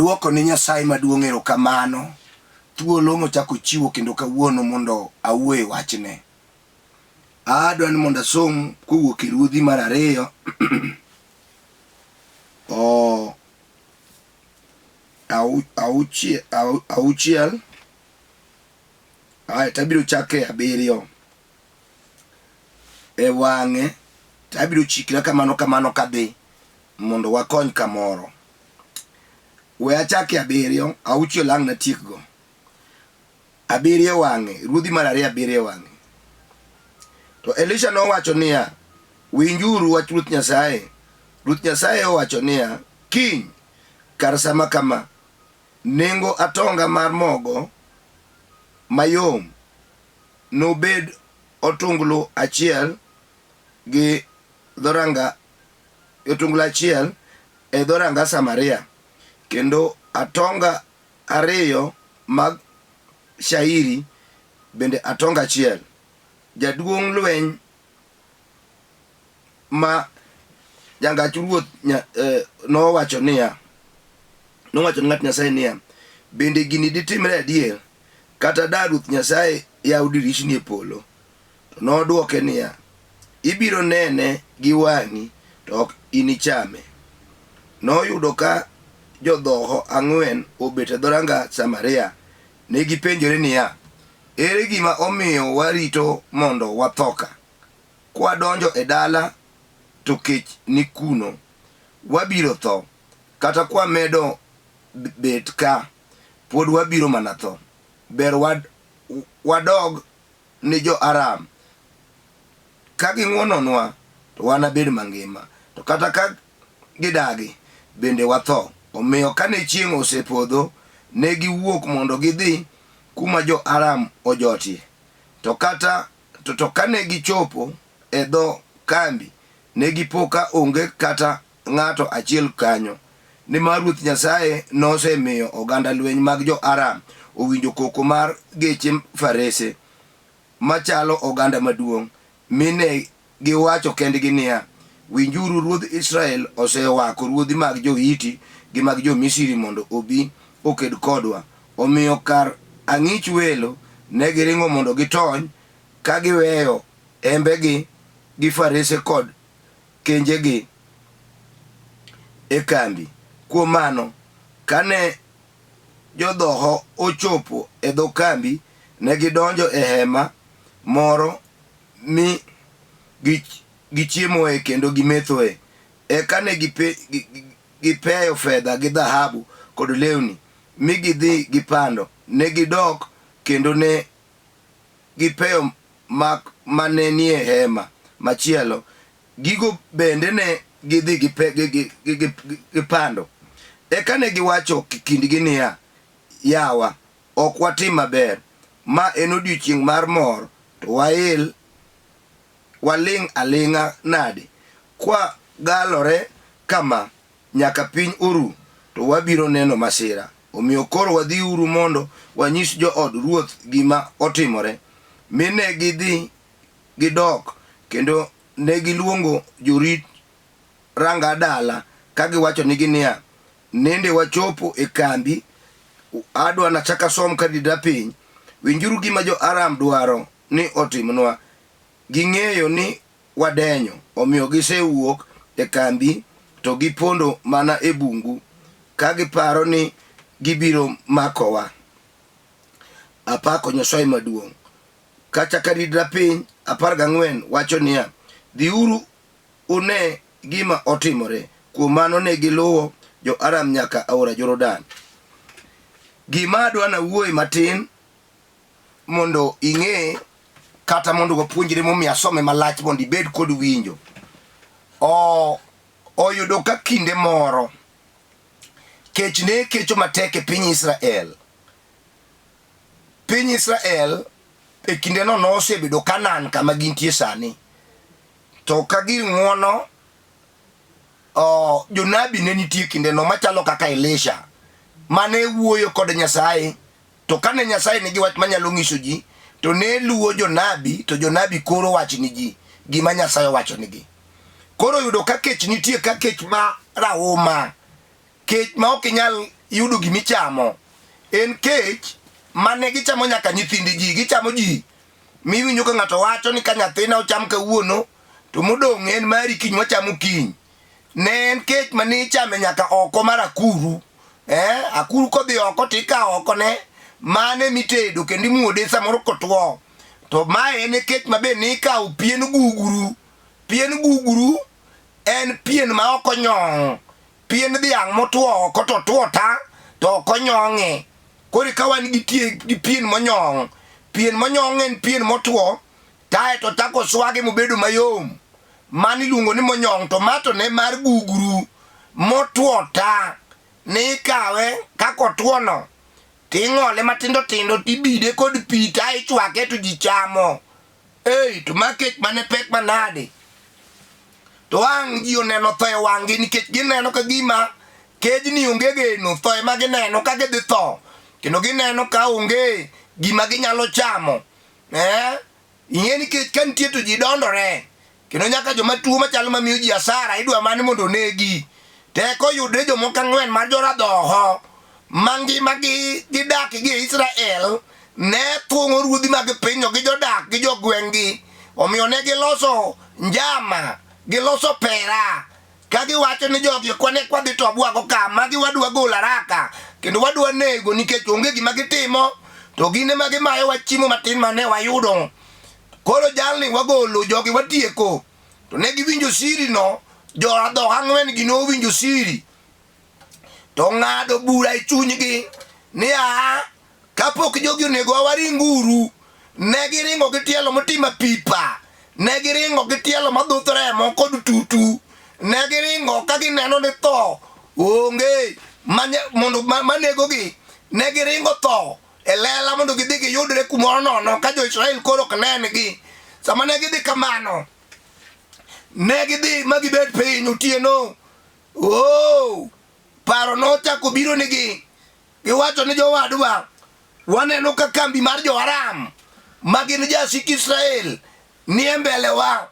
Aduoko ne Nyasaye maduong' erokamano thuolo mochako ochiwo kendo kawuono mondo awuo e wachne. Adwa ni mondo asom kowuok e Ruodhi mar ariyo o auchiel ae to abiro chako e abiriyo e wang'e to abiro chikra kamano kamano kadhi mondo wakony kamoro. We achak e abiriyo, auchiel ang' natiekgo. Abiriyo wang'e, ruodhi mar ariyo abiriyo wang'e. To Elisha nowacho niya, Winjuru wach Ruoth Nyasaye. Ruoth Nyasaye owacho niya, Kiny, kar sa ma kama, nengo atonga mar mogo mayom nobed otunglo achiel gi dhoranga otunglo achiel e dhoranga Samaria, kendo atonga ariyo mag shairi bende atonga achiel. Jaduong' lweny ma jangach ruoth nowacho niya, nowacho ne ng'at Nyasaye niya, bende gini ditimre adier kata da Ruoth Nyasaye yaw dirishni e polo? To nodwoke niya, Ibiro nene gi wang'i, to ok inichame. Noyudo ka jodhoho ang'wen obet e dhoranga Samaria. Ne gipenjore niya, Ere gima omiyo warito mondo watho ka? Kwadonjo e dala to kech ni kuno, wabiro tho. Kata kwamedo bet ka, pod wabiro mana tho. Ber wadog ni jo-Aram. Ka ging'wononwa, to wanabed mangima, to kata ka gidagi, bende watho. Omiyo kane chieng' osepodho, ne giwuok mondo gidhi kuma jo-Aram ojotie. To kata to, to kane gichopo e dho kambi, ne gipo ka onge kata ng'ato achiel kanyo, nimar Ruoth Nyasaye nosemiyo oganda lweny mag jo-Aram owinjo koko mar geche farese machalo oganda maduong', mi ne giwacho kendgi niya, Winjuru, ruodh Israel osewako ruodhi mag jo-Hiti gi mag jo-Misri mondo obi oked kodwa. Omiyo kar ang'ich welo ne giringo mondo gitony, ka giweyo hembegi gi farese kod kenjegi e kambi. Kuom mano, kane jodhoho ochopo e dho kambi, ne gidonjo e hema moro mi gichiemoe kendo gimethoe. Eka ne gipeyo fedha gi dhahabu kod lewni, mi gidhi gipando. Ne gidok kendo ne gipeyo mak mane nie hema machielo. Gigo bende ne gidhi gipando. Eka ne giwacho kindgi niya, Yawa, ok watim maber. Ma en odiechieng' mar mor, to wail waling' aling'a nade? Kwa galore kama nyaka piny oru, to wabiro neno masira. Omiyo koro wadhiuru mondo wanyis jood ruoth gima otimore. Mi ne gidhi gidok kendo ne giluongo jorit ranga dala ka giwachonigi niya, Nende wachopo e kambi, adwa nachak asom ka dida piny. Winjuru gima jo-Aram dwaro ni otimnwa. Ging'eyo ni wadenyo, omiyo gisewuok e kambi to gipondo mana e bungu, ka giparo ni gibiro makowa. Apako Nyasaye maduong'. Kata ka ridra piny 14 wacho niya, Dhiuru une gima otimore. Kuom mano ne giluwo jo-Aram nyaka aora Jordan. Gima adwa nawuoye matin mondo ing'e kata mondo wapuonjre momiyo asome malach mondo ibed kod winjo. O, oyudo ka kinde moro kech ne kecho matek e piny Israel. Piny Israel e kindeno nosebedo Kanaan kama gintie sani. To ka gir ng'wono, jonabi ne nitie kindeno machalo kaka Elisha mane wuoyo kod Nyasaye. To kane Nyasaye nigi wach manyalo nyiso ji, to ne luwo jonabi, to jonabi koro wach ni ji gima Nyasaye owacho nigi. Koro yudo ka kech nitie, ka kech ma rahuma, kech ma ok inyal yudo gimichamo. En kech mane gichamo nyaka nyithind ji, gichamo ji. Miwinjo ka ng'ato wacho ni ka nyathina ocham kawuono to modong' en mari kiny wachamo kiny. Ne en kech mane ichame nyaka oko mar akuru. Akuru kodhi oko to ikawo oko ne mane mitedo kendo imuode samoro kotwo. To mae en e kech ma be nikawo pien guguru. Pien guguru en pien ma ok onyong'. Pien dhiang' motwo oko to otwo ta to ok onyong'e. Koro ka wan gi tie gi pien monyong', pien monyong' en pien motwo kaeto chako swage mobedo mayom. Mano iluongo ni monyong' to ma to ne mar gugru motwo ta. Ni ikawe kaka otwono ting'ole matindo tindo tibide kod pi ta ichwake to ji chamo. Ei, to ma kech mane pek manade. To ang' ji oneno tho e wang'gi nikech gineno ka gima kejni onge geno, tho ema gineno ka gidhi tho. Kendo gineno ka onge gima ginyalo chamo. Ing'e ni kech ka nitie to ji dondore. Kendo nyaka joma tuo machalo mamiyo ji asara idwa mani mondo onegi. Teko oyudre jomoko ang'wen mar joradhoho mangima gi gidak gi Israel ne thung'o ruodhi mag pinyno gi jodak gi jogweng'gi. Omiyo ne giloso njama, giloso pera ka giwacho ni jogi ok wane kwadhi to wabwago ka, magi wadwa golo haraka kendo wadwa nego nikech onge gima gitimo to gin ema gimayowa chiemo matin mane wayudo. Koro jalni wagolo, jogi watieko. To ne giwinjo siri no, joradhoho ang'wen gi nowinjo siri to ng'ado bura e chunygi ni aa kapok jogi onego waringuru. Ne giringo gi tielo motimo pipa, ne giringo gi tielo madhuth remo kod tutu, ne giringo ka gineno ni tho onge mondo manegogi, ne giringo tho e lela mondo gidhi giyudre kumoro nono ka jo-Israel koro ok nengi. Sama ne gidhi kamano, ne gidhi ma gibet piny otieno. Oh, paro nochako biro nigi. Giwacho ni jowadwa, waneno ka kambi mar jo-Aram ma gin jasik Israel nie mbelewa.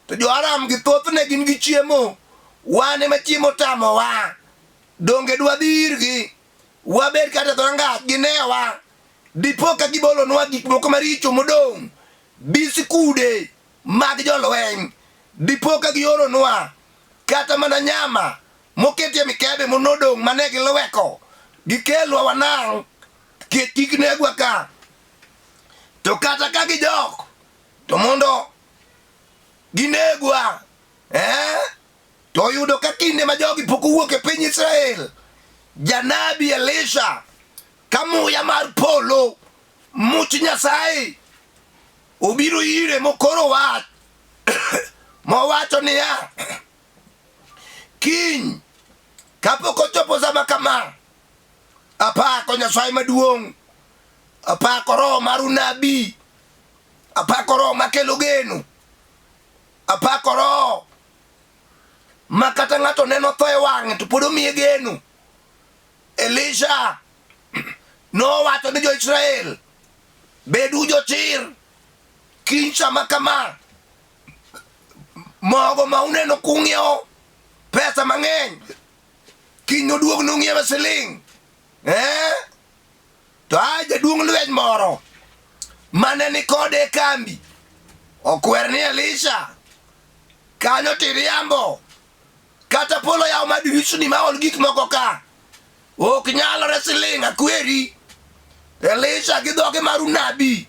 To jo-Aram gi thothne gin gi chiemo, wan ema chiemo tamowa. Donge dwadhi irgi? Wabed kata dhorangach ginewa. Dipo ka gibolonwa gik moko maricho modong', biskude mag jolweny. Dipo ka gioronwa kata mana nyama moketie mikebe monodong' mane gilweko, gikelwa wanang' kech kik negwa ka. To kata ka gijok, to mondo ginegwa. To oyudo ka kinde ma jogi pok owuok e piny Israel, janabi Elisha ka muya mar polo, much Nyasaye obiro ire mokoro wach mowacho niya, kiny kapok ochopo sama kama, apako Nyasaye maduong', apako roho mar unabi, apako roho makelo geno, apako roho ma kata ng'ato neno tho e wang'e to pod omiye geno. Elisha nowacho ni jo-Israel, bedu jochir, kiny sama kama mogo ma uneno kung'iewo pesa mang'eny kiny noduog nung'iewe siling'. To a jaduong' lweny moro mane ni kode e kambi okwer ni Elisha, kanyo tiriambo, kata polo yaw ma dirisni ma ol gik moko ka ok nyalore siling' akweri. Elisha gi dhoge mar unabi,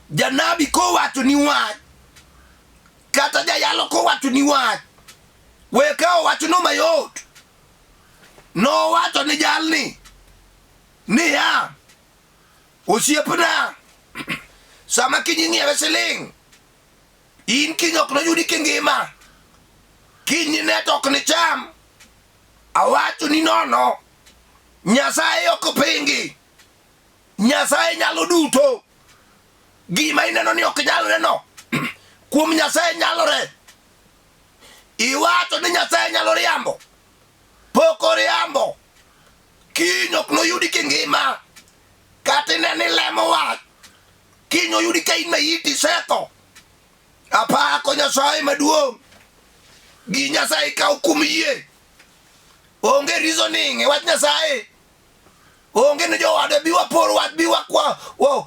janabi kowacho ni wach kata jayalo kowacho ni wach, we ka owacho no mayot. Nowacho ni jalni niya, osiepna, sama kiny ing'iewe siling', in kiny ok noyudi kingima, kiny ne to ok nicham. Awacho ni nono, Nyasaye ok pingi, Nyasaye nyalo duto. Gima ineno ni ok nyalre no, kuom Nyasaye nyalore. Iwacho ni Nyasaye nyalo riambo, pok oriambo. Kiny ok noyudi kingima, kata ine ni lemo wach, kiny oyudi ka in mayiti isetho. Apako Nyasaye maduong', gi Nyasaye kaw kuom yie. Onge reasoning e wach Nyasaye. Onge ni jowade bi wapor wach bi wakwa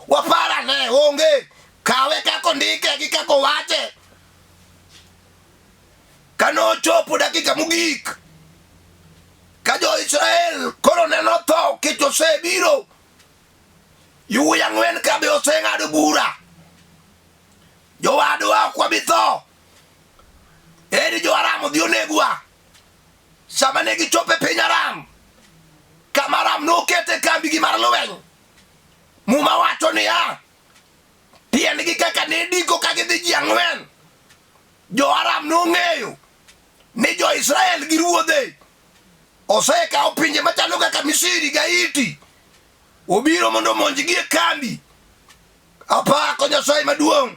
waparane. Onge. Kawe kaka ondike gi kaka owache. Kane ochopo dakika mogik, ka jo-Israel koro neno tho kech osebiro, yuwi ang'wen ka be oseng'ado bura. Jowadwa ok wabi tho. Eri jo-Aram odhi onegwa. Sama ne gichopo e piny Aram, kama Aram nokete kambigi mar lweny, Muma wacho niya, tiendgi kaka ne diko ka gidhi ji ang'wen, jo-Aram nong'eyo ni jo-Israel gi ruodhe osekawo pinje machalo kaka Misri gi Haiti, obiro mondo omonjgi e kambi. Apako Nyasaye maduong'.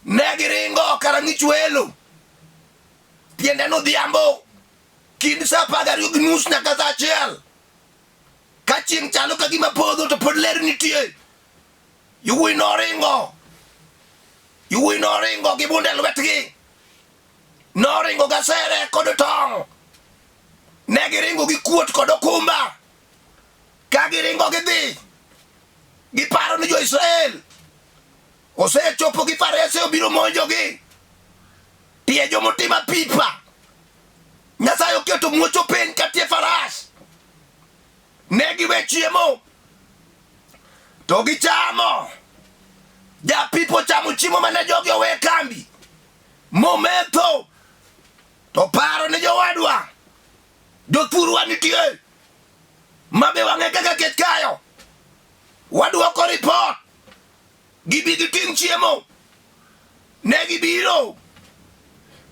Ne giringo karang'ich welo tiende ni odhiambo kind sa 12:30 nyaka sa 1 ka chieng' chalo ka gima podho to pod ler nitie. Yowuoyi noringo, yowuoyi noringo gi bunde e lwetgi, noringo gi asere kod tong', ne giringo gi kuot kod okumba. Ka giringo gidhi, giparo ni jo-Israel osechopo gi farese obiro monjogi. Tie jomotimo apipa, Nyasaye oketo muocho piny ka tie faras. Ne giwe chiemo to gichamo. Japipo chamo chiemo mane jogi owe e kambi mometho, to paro ni jowadwa jothurwa nitie ma be wang'e kaka kech kayo. Wadwoko ripot gibi giting' chiemo. Ne gibiro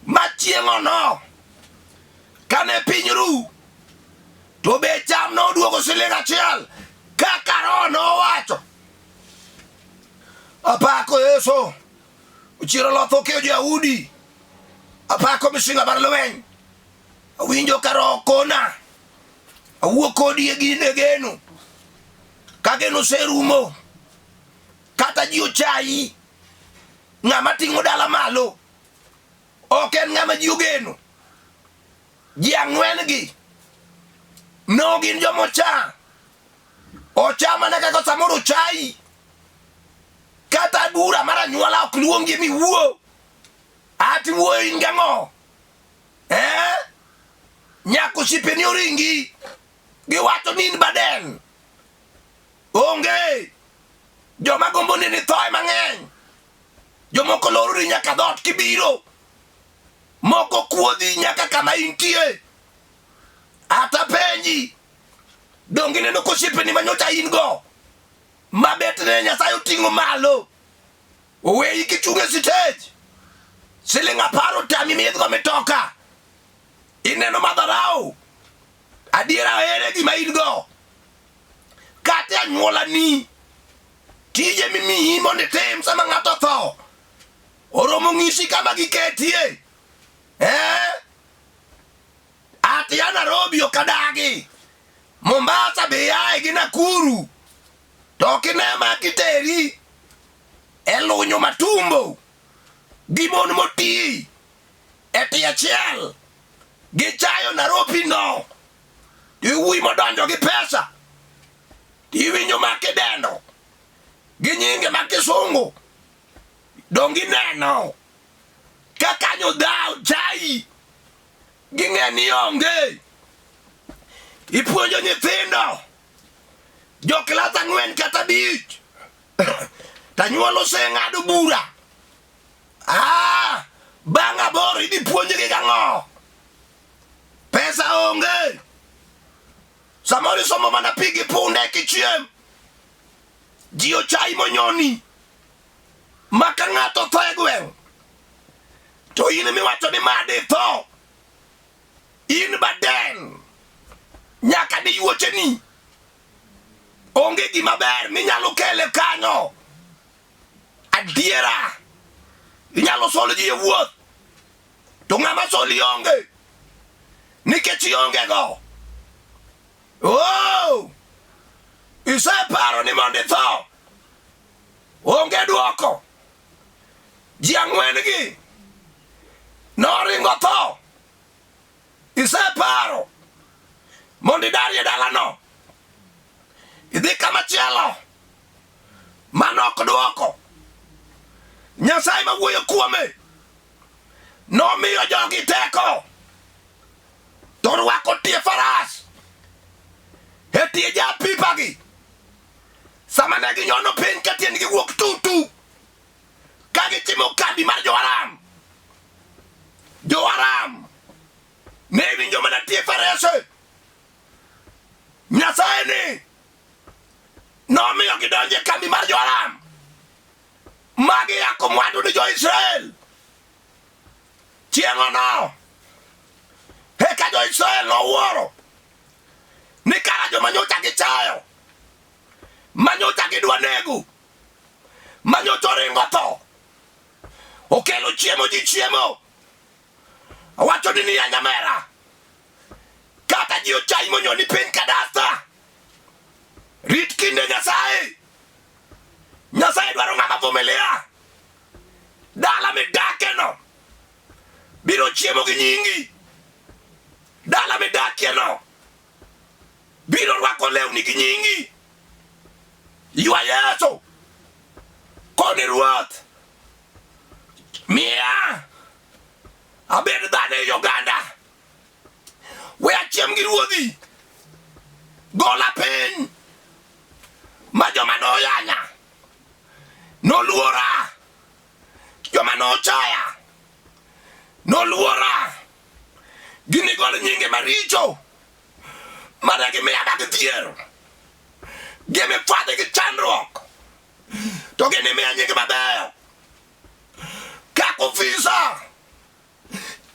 ma chieng'ono kane piny ru to be cham noduogo siling achiel kaka Roho nowacho. Apako Yesu ochiero loth okeyo jo-Yahudi. Apako misinga mar lweny. Awinjo ka Roho kona awuo kodi e gine geno. Ka geno oserumo kata ji ochayi, ng'ama ting'o dala malo ok en ng'ama ji ogeno. Ji ang'wen gi no gin joma ocha, ocha mana kaka samoro ochayi, kata bura mar anyuola ok luongi miwuo, ati wuoyo in gang'o eh? Nyaka osiepeni oringi giwacho ni in baden Onge joma gombo ni nithoe mang'eny. Jomoko lorori nyaka dhoot kibiro. Moko kuodhi nyaka kama intie. Ata penji, donge ineno kosiepeni manyocha in go ma bet ne Nyasaye oting'o malo oweyi kichung' e sitej siling' 10 otami miidhgo mitoka ineno madharau adiera ere gima in go kata anyuolani tije mimiyi mondo itim sama ng'ato otho oromo ng'isi kama giketie eh? Ati ya Nairobi ok adagi Mombasa be yae gi Nakuru to ok ine ma kiteri e lunyo matumbo gi mon moti e tie achiel gichayo Nairobi no iwuoyi modonjo gi pesa iwinjo ma kidendo gi nyinge ma kisungu donge ineno ka kanyo dhaw chayi ging'e ni onge ipuonjo nyithindo jo klas 4 kata 5 tanyuol oseng'ado bura ah, bang' 8 idhi puonjgi gang'o pesa onge samoro isomo mana pi gi punde kichiem ji ochayi monyoni ma ka ng'ato tho e gweng' to in miwacho ni madi tho in baden nyaka di yuocheni onge gima ber minyalo kele kanyo adiera inyalo sol ji e wuoth to ng'ama soli onge nikech ionge go oh! Iseparo ni mondo itho onge dwoko ji ang'wen gi noringo tho Iseparo mondo idarie dalano, idhi kama chielo, mano ok dwoko. Nyasaye mawuoyo kuome nomiyo jogi teko to rwako tie faras e tie japipagi sama ne ginyono piny ka tiendgi wuok tutu ka gitimo kambi mar jo-Aram. Jo-Aram ne winjo mana tie farese. Nyasaye ni nomiyo gidonjo e kambi mar jo-Aram ma giyako mwandu ni jo-Israel. Chieng'ono eka jo-Israel nowuoro ni kara joma nyocha gichayo, ma nyocha gidwa nego, ma nyocha oringo tho, okelo chiemo ji chiemo. Awacho ni niya nyamera, kata ji ochayi monyoni piny ka dasta, rit kinde Nyasaye. Nyasaye dwaro ng'ama vumilia. Dala midakeno biro chiemo gi nyingi. Dala midakieno biro rwako lewni gi nyingi. Ywa Yesu koni Ruoth, miya abed dhano ei oganda, we achiem gi ruodhi, gola piny ma joma noyanya noluora, joma nochaya noluora, ginigol nyinge maricho mane gimiya mag dhier, gimifwadhi gi chandruok, to ginimiya nyinge mabeyo kaka ofisa,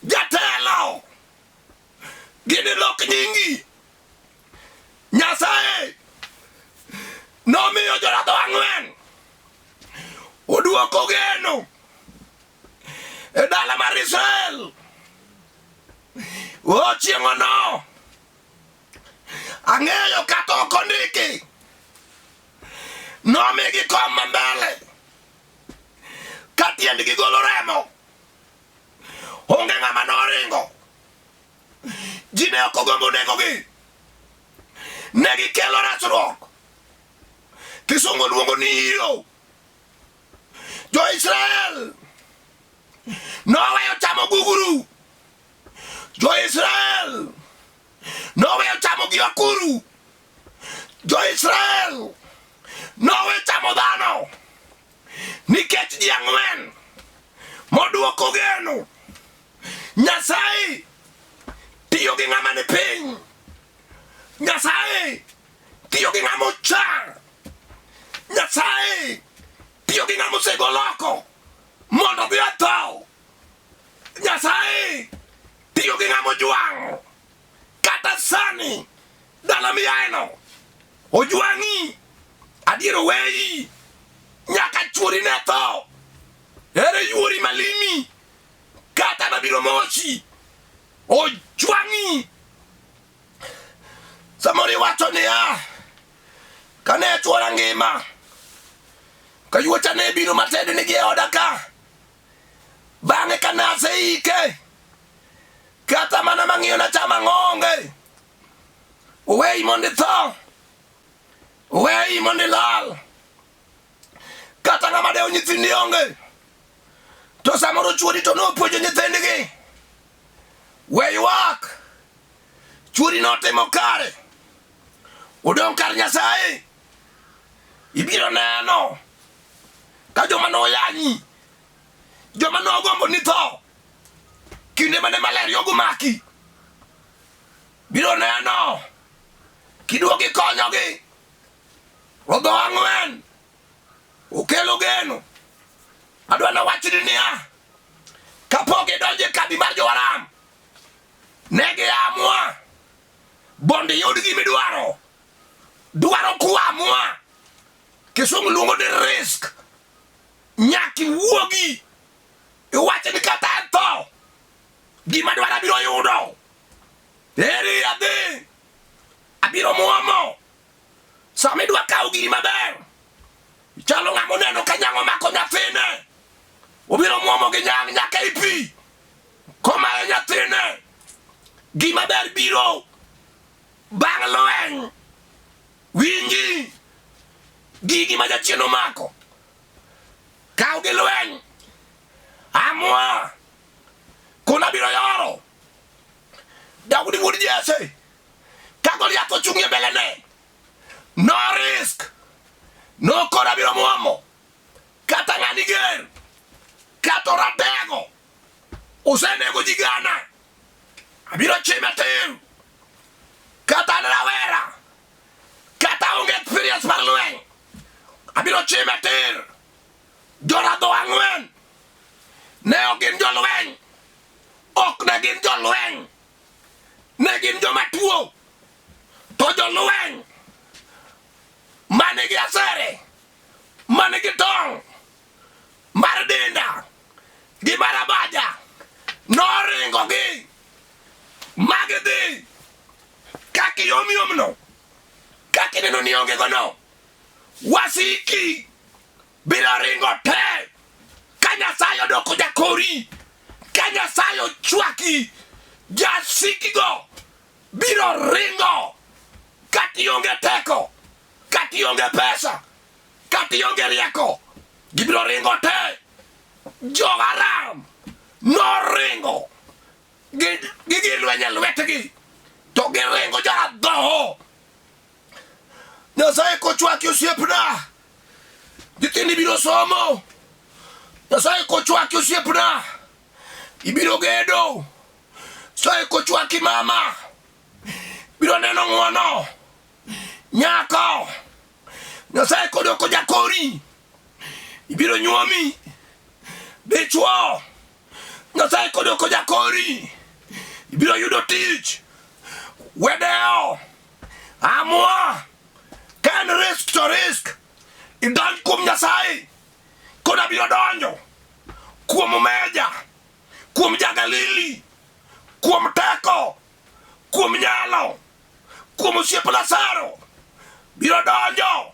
jatelo, ginilok nyingi. Nyasaye nomiyo joradho ang'wen oduoko geno e dala mar Israel. O chieng'ono ang'eyo kata ok ondiki, nomigi kom ma mbele ka tiendgi golo remo, onge ng'ama noringo. Ji ne ok ogombo negogi, ne gikelo resruok. Kisungu luongo ni hero. Jo-Israel noweyo chamo guguru. Jo-Israel noweyo chamo gi akuru. Jo-Israel noweyo chamo dhano nikech ji ang'wen moduoko geno. Nyasaye tiyo gi ng'ama ni piny. Nyasaye tiyo gi ng'ama ocha. Nyasaye tiyo gi ng'ama osego loko mondo odhi otho. Nyasaye tiyo gi ng'ama ojwang'. Kata sani dala miaeno ojwang'i, adier oweyi nyaka chuori ne tho. Ere yuori malimi kata mabiro mosi ojwang'i. Samoro iwacho niya, kane chuora ngima, ka yuocha ne biro mated nigi e oda ka, bang'e ka naseike, kata mana mang'iyo nachamo ang'onge. Oweyi mondo itho, oweyi mondo ilal, kata ng'ama dewo nyithindi onge. To samoro chuori to nopuonjo nyithindgi, we ywak, chuori notimo kare, odong' kar Nyasaye. Ibiro neno ka joma noyanyi, joma nogombo ni tho, kinde mane maler yogo maki, biro neno kiduogo ikonyogi. Rodho ang'wen okelo geno. Adwa nawachni niya, kapok idonjo e kambi mar jo-Aram, ne giamua mondo iyud gima idwaro. Dwaro kuamua, kisungu luongo ni risk. Nyaka iwuogi iwach ni kata atho, gima dwaro abiro yudo. Eri adhi, abiro muomo. Sama idwa kawo giri maber, chalo ng'ama oneno ka nyang' omako nyathine, obiro muomo gi nyang' nyaka e pi komayo nyathine. Gima ber biro bang' lweny. Winji gigi ma jachien omako. Kaw gi lweny. Amua. Kuna biro yoro. Daudi wuod Jesse. Ka Goliath ochung' e mbelene. No risk. No kora biro muomo. Kata ng'ani ger. Kata oratego. Osenego ji gana. Abiro chime tir. Kata an rawera. Kata onge experience mar lweny. Abiro chime tir. Joradho ang'wen. Ne ok gin jolweny. Ok ne gin jolweny. Ne gin joma tuo. To jolweny manigi asere, manigi tong' mar denda gi mar abaja noringogi ma gidhi kaka iyomyomno kaka ineno ni onge gono wasiki biro ringo te ka Nyasaye odoko jakori ka Nyasaye ochwaki jasikigo biro ringo kata ionge teko kata ionge pesa kata ionge rieko gibiro ringo te jo-Aram noringo gi gi lweny e lwetgi to giringo joradhoho Nyasaye kochwaki osiepna nyithindi biro somo Nyasaye kochwaki osiepna ibiro gedo Nyasaye kochwaki mama biro neno ng'wono nyako Nyasaye kodoko jakori ibiro nyuomi dichwo Nyasaye kodoko jakori ibiro yudo tich wedeo amua ka en risk to risk idonj kuom Nyasaye koda biro donjo kuom meja kuom jagalili kuom teko kuom nyalo kuom osiep Lazaro biro donjo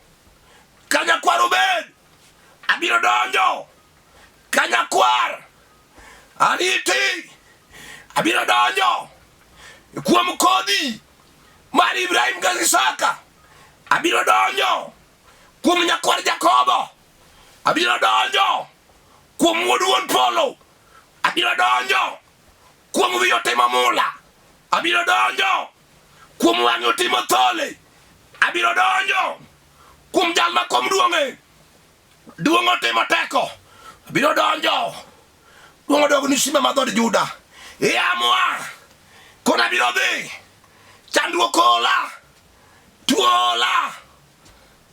kanyakwar obed abiro donjo kanyakwar ariti abiro donjo kuom kodhi mar Ibrahim gi Isaka abiro donjo kuom nyakwar Jakobo abiro donjo kuom wuod wuon polo abiro donjo kuom wiye otimo mula abiro donjo kuom wang'e otimo thole abiro donjo kuom jal ma kom duong'e duong' otimo teko abiro donjo duong' odog ni simba ma dhood Juda iamua kona abiro dhi chandruok ola tuo ola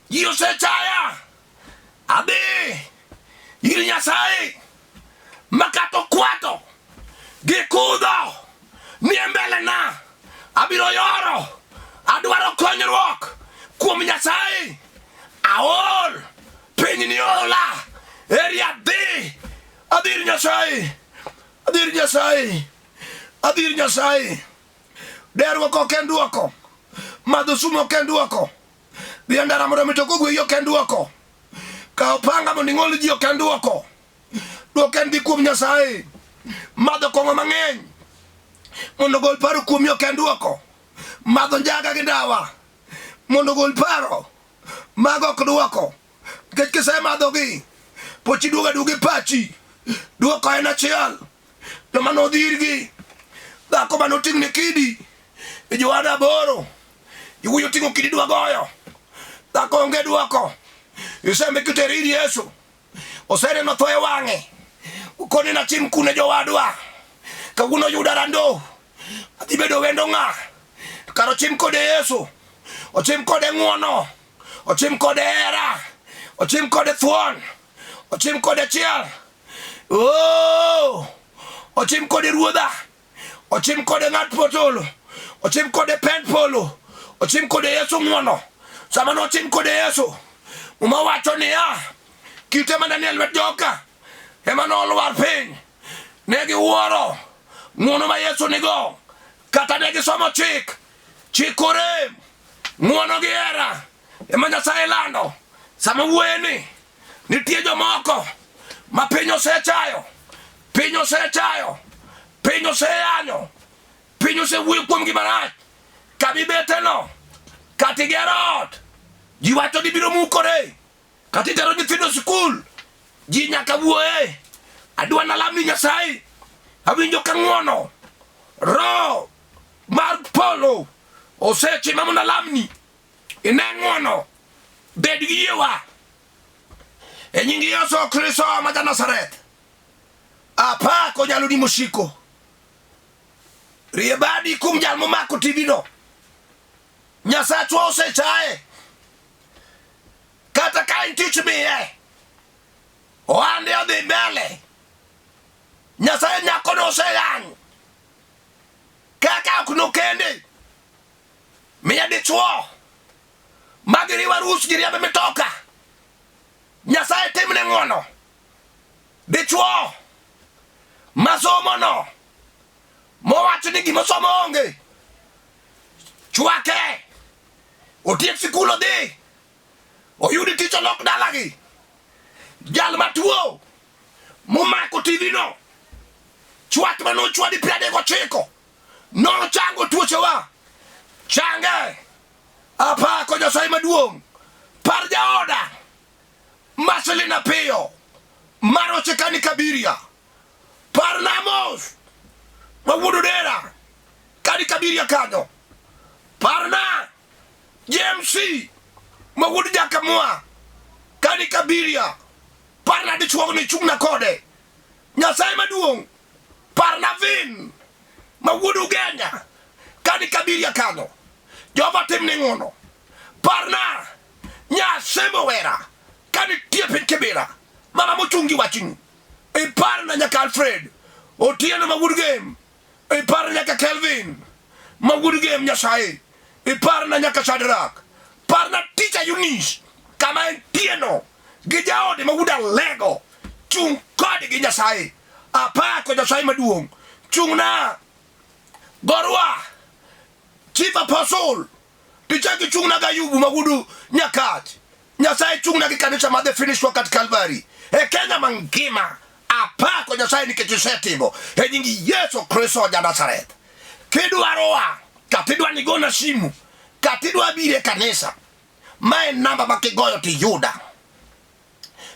ji osechaya adhi ir Nyasaye ma kata okwato gi kudho nie mbelena abiro yoro adwaro konyruok kuom Nyasaye aol piny ni ola eri adhi adhi ir Nyasaye adhi ir Nyasaye adhi ir Nyasaye derruok ok en duoko madho sum ok en duoko dhi e ndara mondo mitoka ogweyi ok en duoko kawo panga mondo ing'ol ji ok en duoko duoko en dhi kuom Nyasaye madho kong'o mang'eny mondo ogol paro kuomi ok en duoko madho njaga gi ndawa mondo ogol paro mago ok duoko nikech kisemadhogi pochi duogo aduoga e pachi duoko en achiel joma nodhi irgi dhako mane oting'ne kidi e Johana aboro iwuoyo oting'o kidi dwa goyo dhako onge dwoko isembe kitere ir Yesu oseneno tho e wang'e ukoni nachim kune jowadwa kawuono oyuda rando adhi bedo wendo ng'a kar ochim kode Yesu ochim kode ng'wono ochim kode hera ochim kode thuon ochim kode chiel oh ochim kode ruodha ochim kode ng'at potolo ochim kode pend polo ochim kode Yesu ng'wono sama nochim kode Yesu Muma wacho niya kite mana nie lwet joka ema nolwar piny ne giwuoro ng'wono ma Yesu nigo kata ne gisomo chik chik orem ng'wono gi hera ema Nyasaye lando sama wuoye ni nitie jomoko ma piny osechayo piny osechayo piny oseyanyo Piny osewuoyo kuomgi marach. Kama ibeteno, kata igero ot, ji wacho ni biro mukore. Kata itero nyithindo sikul, ji nyaka wuoye. Adwa nalamni Nyasaye. Awinjo ka ng'wono. Roho mar polo osechima mondo alamni. Ine ng'wono. Bed gi yiewa. E nying Yesu Kristo ma ja-Nazareth. Apako nyaloni mosiko. Rie badi kuom jal momako TV no. Nyasachwa osechaye. Kata ka en tich miye. Ohande odhi mbele. Nyasaye nyakono oseyany. Kaka ok nokende. Miye dichwo. Ma giriw arus giriemb mitoka. Nyasaye timne ng'wono. Dichwo ma somono mowacho ni gima osomo onge. Chwake. Otiek sikul odhi. Oyud tich olok dalagi. Jal matuo momako TV no. Chwat mane ochwadi 39 nochango tuochewa. Change. Apako Nyasaye maduong'. Par jaoda. Marcelina Piyo. Maroche kani Kabiria. Par Namos. Ma wuod Odera. Kani Kabiria kanyo. Parna JMC ma wuod Jakamwa. Kani Kabiria. Parna dichuogni chung'na kode. Nyasaye maduong'. Parna Vin ma wuod Ugenya. Kani Kabiria kanyo. Jehova timni ng'wono. Parna Nyasembo Wera ka nitie piny Kibera. Mama mochung' gi wachni. Iparna nyaka Alfred Otieno ma wuod Gem. Iparna nyaka Kelvin ma wuod Gem Nyasaye. Iparna nyaka Shadrack. Parna Teacher Eunice kama entieno gi jaode ma wuod Alego. Chung' kodgi Nyasaye. Apako Nyasaye maduong'. Chung'na. Gorwa. Chief Apostle. Tichak ichung'na ga Ayubu ma wuod Nyakach. Nyasaye chung'na gi kanisa mar The Finished Work at Calvary. E Kenya mangima. Apako Nyasaye nikech isetimo. E nying Yesu Kristo ja Nazareth. Kidwarowa, kata idwa ni igona simu, kata idwa biro e kanisa, ma en namba ma kigoyo tiyuda.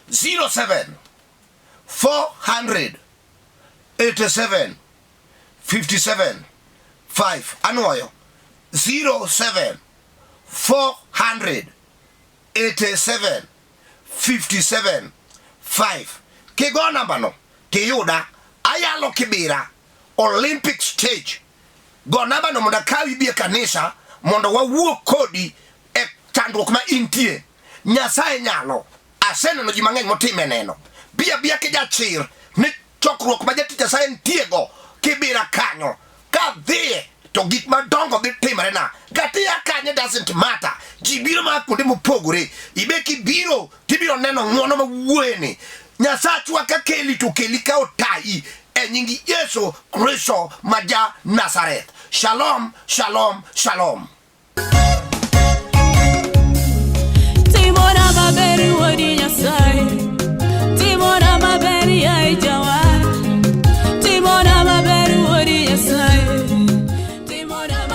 07 400 87 57 5 anwoyo 07 400 87 57 5 kigo nambano tiyuda ayalo kibira Olympic stage go nambano mondo akawi bi e kanisa mondo wawuo kodi e chandruok ma intie Nyasaye nyalo aseneno ji mang'eny motime neno bi abia kijachir ni chokruok ma jatich Nyasaye ntiego kibira kanyo kadhiye to gik madongo dhi timre na kata iya kanye doesn't matter ji biro ma kuonde mopogore ibe kibiro tibiro neno ng'wono ma wuoyeni Nyasachwa ka keli to keli ka otayi e nying Yesu Kristo ma ja Nazareth. Shalom, shalom, shalom.